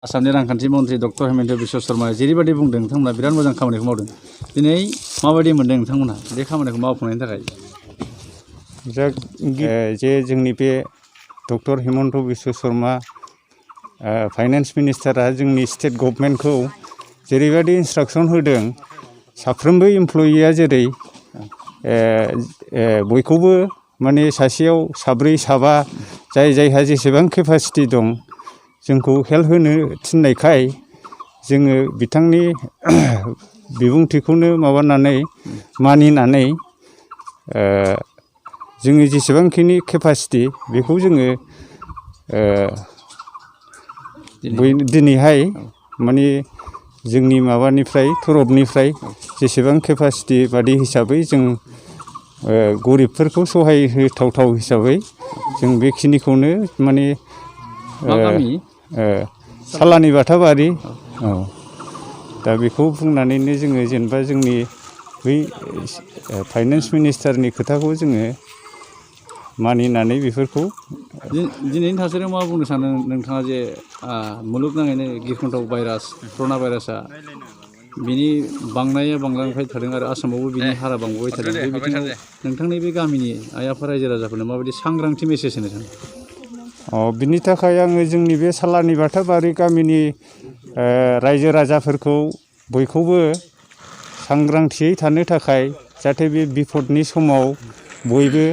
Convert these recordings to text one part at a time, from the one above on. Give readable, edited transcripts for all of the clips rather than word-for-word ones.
आसामनि रांखान्थि मन्थ्रि डक्टर हेमन्त बिश्व शर्माया जेरैबायदि बुंदों नोंथांमोना बिराद मोजां खामानिखौ मावदों। दिनै माबायदि मोनदों नोंथांमोना बे खामानिखौ मावफुंनायनि थाखाय? जे जोंनि बे डक्टर हेमन्त बिश्व शर्मा फाइनान्स मिनिस्टारा जोंनि स्टेट गभर्नमेन्टखौ जेरैबायदि इन्सट्राक्सन होदों साफ्रोमबो इमप्लयिया जेरै बयखौबो माने सासेयाव साब्रै साबा जाय जायहा जेसेबां केपासिटि दं जोंखौ हेल्प होनो थिननायखाय जोङो बिथांनि बिबुंथिखौनो मानिनानै जोङो जेसेबांखिनि केपासिटि बेखौ जोङो दिनैहाय माने जोंनि माबानिफ्राय थरफनिफ्राय जेसेबां केपासिटि बादि हिसाबै जों गरिबफोरखौ सहाय होथावथाव हिसाबै जों बेखिनिखौनो माने सालानि बाथाबारि औ दा बेखौ बुंनानैनो जोङो जेनेबा जोंनि बै फाइनान्स मिनिस्टारनि खोथाखौ जोङो मानिनानै बेफोरखौ दिनैनि थासारियाव मा बुंनो सानो नोंथाङा जे मुलुगनाङैनो गिख्रंथाव भाइरास कर'ना भाइरासआ बिनि बांनाया बांलांबाय थादों आरो आसामावबो बिनि हारा बांबोबाय थादों। बे बिथिङाव नोंथांनि बे गामिनि आइ आफा रायजो राजाफोरनो माबायदि सांग्रांथि मेसेज होनो सानो? बिनि थाखाय आङो जोंनि बे सालानि बाथाबारि गामिनि रायजो राजाफोरखौ बयखौबो सांग्रांथियै थानो थाखाय जाहाथे बे बिपदनि समाव बयबो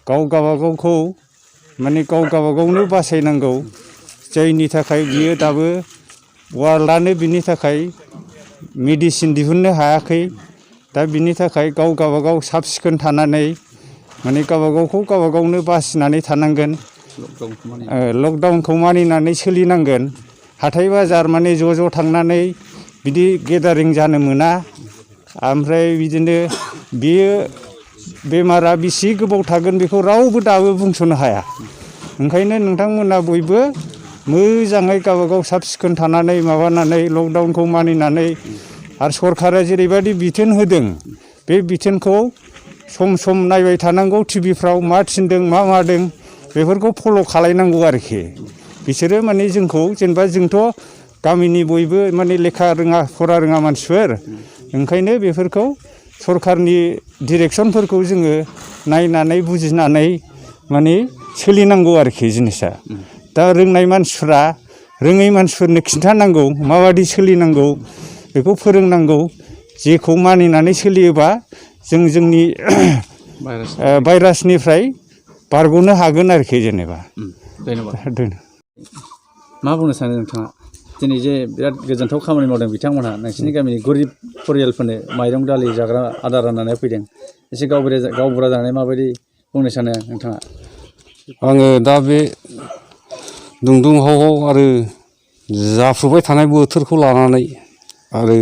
गाव गावबागावखौ माने गाव गावबागावनो बासायनांगौ। जायनि थाखाय बियो दाबो वार्ल्डआनो बिनि थाखाय मेडिसिन दिहुननो हायाखै। दा बिनि थाखाय गाव गावबागाव साब सिखोन थानानै माने गावबागावखौ गावबागावनो बासिनानै थानांगोन। लकडाउनखौ मानिनानै सोलिनांगोन। हाथाय बाजार माने ज' थांनानै बिदि गेदारिं जानो मोना। ओमफ्राय बिदिनो बियो बेमारा बेसे गोबाव थागोन बेखौ रावबो दाबो बुंस'नो हाया। ओंखायनो नोंथांमोना बयबो मोजाङै गावबागाव साब सिखोन थानानै माबानानै लकडाउनखौ मानिनानै आरो सरकारा जेरैबायदि बिथोन होदों बे बिथोनखौ सम सम नायबाय थानांगौ। टिभिफ्राव मा थिनदों मा मादों बेफोरखौ फल' खालायनांगौ आरोखि। बिसोरो माने जोंखौ जेनेबा जोंथ' गामिनि बयबो माने लेखा रोङा फरा रोङा मानसिफोर ओंखायनो बेफोरखौ सरकारनि डिरेक्सनफोरखौ जोङो नायनानै बुजिनानै माने सोलिनांगौ आरोखि जिनिसा। दा रोंनाय मानसिफ्रा रोङै मानसिफोरनो खिन्थानांगौ माबादि सोलिनांगौ बेखौ फोरोंनांगौ। जेखौ मानिनानै सोलियोबा जों जोंनि भाइरासनिफ्राय बारग'नो हागोन आरोखि जेनेबा। मा बुंनो सानो नोंथाङा? दिनै जे बिराद गोजोनथाव खामानि मावदों बिथांमोनहा नोंसिनि गामिनि गरिब परियालफोरनो माइरं दालि जाग्रा आदार राननानै फैदों। एसे गावबुरा जानानै माबायदि बुंनो सानो नोंथाङा? आङो दा बे दुंहाव आरो जाफुबाय थानाय बोथोरखौ लानानै आरो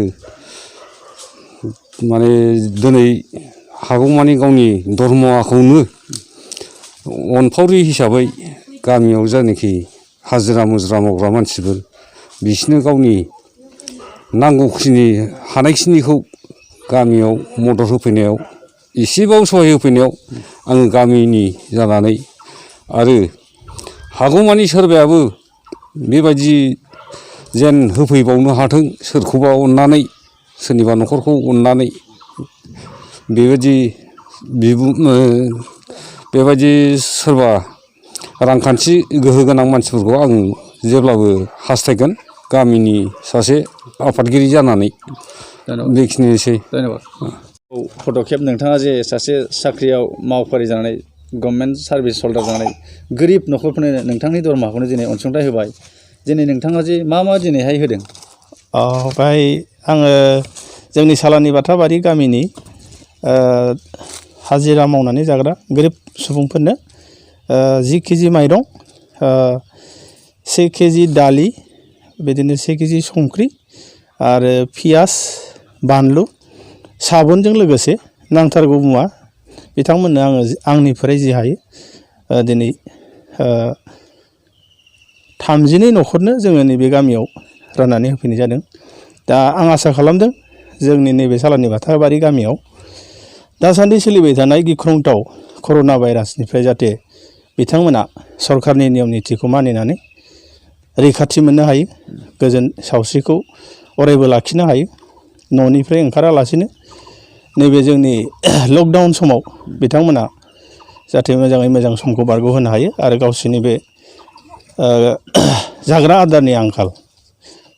माने दिनै हागौमानि गावनि धर्मखौनो अनफावरि हिसाबै गामियाव जायनाखि हाजिरा मुजिरा मावग्रा मानसिफोर बिसोरनो गावनि नांगौखिनि हानायखिनिखौ गामियाव मदद होफैनायाव एसेबाबो सहाय होफैनायाव आङो गामिनि जानानै आरो हागौमानि सोरबायाबो बेबायदि जेन होफैबावनो हाथों सोरखौबा अननानै सोरनिबा न'खरखौ अननानै बेबायदि सोरबा रांखान्थि गोहो गोनां मानसिफोरखौ आं जेब्लाबो हास्थायगोन गामिनि सासे आफादगिरि जानानै। बेखिनिसै। पदखेब नोंथाङा जे सासे साख्रियाव मावफारि जानानै गभर्नमेन्ट सार्भिस हल्डार जानानै गोरिब न'खरफोरनो नोंथांनि दरमाहाखौनो दिनै अनसुंथाइ होबाय। दिनै नोंथाङा जे मा दिनैहाय होदों? बेहाय आङो जोंनि सालानि बाथाबारि गामिनि हाजिरा मावनानै जाग्रा गोरिब सुबुंफोरनो 10 केजि माइरं, 1 केजि दालि, बिदिनो 1 केजि संख्रि आरो पियास, बानलु, साबोनजों लोगोसे नांथारगौ मुवा बिथांमोननो आङो आंनिफ्राय जि हायो दिनै 32 न'खरनो जोङो नैबे गामियाव राननानै होफैनाय जादों। दा आं आसा खालामदों जोंनि नैबे सालानि बाथाबारि गामियाव दासान्दि सोलिबाय थानाय गिख्रंथाव कर'ना भाइरासनिफ्राय जाहाथे बिथांमोना सरकारनि नियम निथिखौ मानिनानै रैखाथि मोननो हायो, गोजोन सावस्रिखौ अरायबो लाखिनो हायो, न'निफ्राय ओंखारालासिनो नैबे जोंनि लकडाउन समाव बिथांमोना जाहाथे मोजाङै मोजां समखौ बारग'होनो हायो आरो गावसोरनि बे जाग्रा आदारनि आंखाल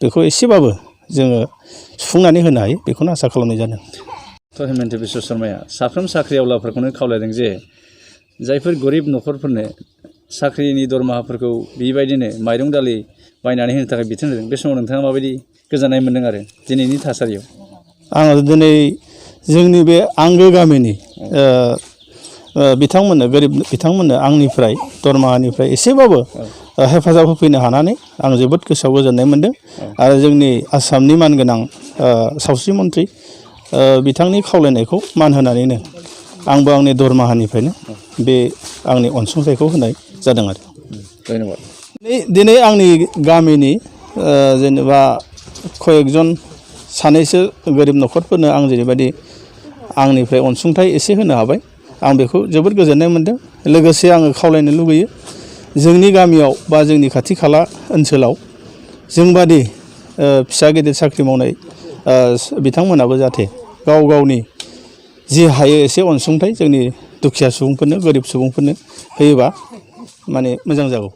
बेखौ एसेबाबो जोङो सुफुंनानै होनो हायो, बेखौनो आसा खालामनाय जादों। हेमन्त बिश्व शर्माया साफ्रोम साख्रिआवलाफोरखौनो खावलायदों जे जायफोर गरिब न'खरफोरनो साख्रिनि दरमाहाफोरखौ बेबायदिनो माइरं दालि बायनानै होनो थाखाय बिथोन होदों। बे समाव नोंथाङा माबायदि गोजोननाय मोन्दों आरो दिनैनि थासारियाव? आङो दिनै जोंनि बे आंगो गामिनि बिथांमोननो गोरिब बिथांमोननो आंनिफ्राय दरमाहानिफ्राय एसेबाबो हेफाजाब होफैनो हानानै आं जोबोद गोसोआव गोजोननाय मोन्दों आरो जोंनि आसामनि मानगोनां सावस्रि मन्थ्रि बिथांनि खावलायनायखौ मान होनानैनो आंबो आंनि दरमाहानिफ्रायनो बे आंनि अनसुंथाइखौ होनाय जादों आरो। धन्यबाद। दिनै आंनि गामिनि जेनेबा कयेकजन सानैसो गोरिब न'खरफोरनो आं जेरैबायदि आंनिफ्राय अनसुंथाइ एसे होनो हाबाय, आं बेखौ जोबोद गोजोननाय मोन्दों। लोगोसे आङो खावलायनो लुगैयो जोंनि गामियाव बा जोंनि खाथि खाला ओनसोलाव जोंबादि फिसा गेदेर साख्रि मावनाय बिथांमोनाबो जाहाथे गाव गावनि जि हायो एसे अनसुंथाइ जोंनि दुखिया सुबुंफोरनो, गोरिब सुबुंफोरनो होयोबा माने मोजां जागौ।